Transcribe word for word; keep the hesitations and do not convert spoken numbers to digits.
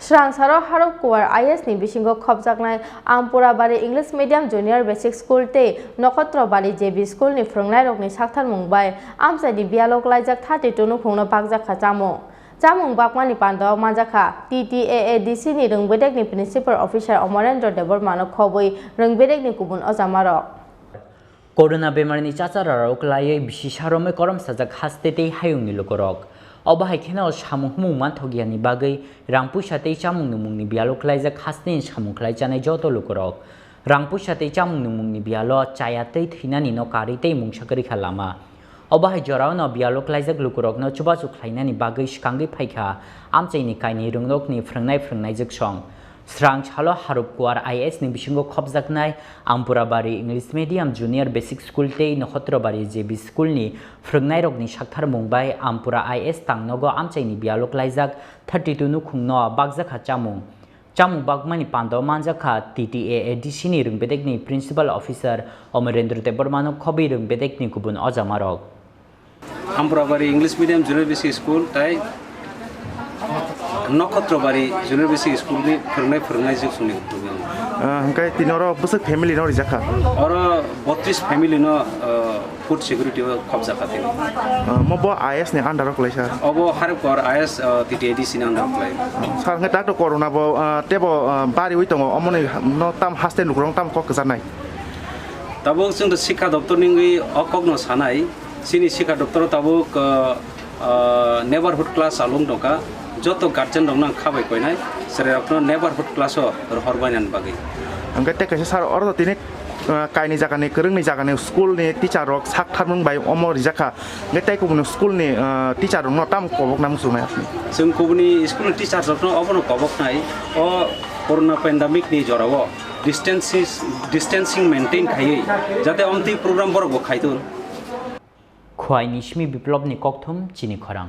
Srangsaro Harup Kuwar I A S ni bisingo khopjaknai Ampurabari English Medium Junior Basic School tei Nokhotrobari J B School ni phwrwngnairokni saktharmung bai amchaini bialo klaijak thirty two nukhungno bakjakha chamung. Chamung bakmani pandao manjakha T T A A D C ni rwngbedekni Principal Officer Omorendra Debbarmano khobwi rwngbedekni kubun ojamarok. Corona bemarni chachararok laiwi bisi saromwi koromsajak haste tei hayungni lukurok. Obo hai kheno samung humung manthokya ni bagwi rang puisa tei chamung nwngmungni bialo klaijak hasteni samung khlai chanai joto lukurok. Rang puisa tei chamung nwngmungni bialo chaya tei thwinani no karwi tei mungsa kwrwi kha lama. Obo hai jorao no bialo klaijak lukurokno chubachu khlainani bagwi swkangwi phaikha amchaini kainwi rwngrokni phwrwngnai phwrwngnaijwk song. Srang salo Harup Kuwar I A S ni bisingo khopjaknai Ampurabari English Medium Junior Basic School tei Nokhotrobari J B School ni phwrwngnairokni saktharmung bai Ampura I A S tangnogo amchaini bialo klaijak thirty two nukhungno bakjakha chamung. Chamung bakmani pandao manjakha T T A A D C ni rwngbedekni Principal Officer Omerendra Debbarmano khobwi rwngbedekni kubun ojamarok. Amprabari English Medium Junior Basic School tai Nokhotrobari Junior Basic School ni phwrwngnai phwrwngnai jwk songni kubun. Ah, hwnkhe tini oro bwswk family no rijakha? Oro botris family no, ah, food security o khopjakha tini. Ah, mo bo I A S ni under o kwlaisa? Obo Haripur I A S, ah, T T A D C ni under o kwlai. Sir, hwnkhe tak to corona bo, ah, tebo, ah, bariwi tongo, omoni no tam haste lukurok tam kok kwcharnai? Tabuk chwng to Sikha Doptor ni wngwi o kok no sanai. Chini Sikha Doptor o tabuk, ah, ah, neighborhood class chalung tongkha. Joto guardian rokno ang khabai koinai, chwrai rokno neighborhood class o rohor bainani bagwi. Hwnkhe tei kaisa sir, oro to tini, ah, kaini jagani, kwrwngni jagani school ni teacher rok sak tharmung bai omo rijakha. Hwnkhe tei kubuni school ni, ah, teacher rokno tamo kobokna muchungnai apni? Chwng kubuni school ni teacher rokno obono koboknai. O corona pandemic ni jorao distances, distancing maintain khaiwi jate omtwi program borok bo khaitun. Khwai ni simi Biplop ni kokthum chini khorang.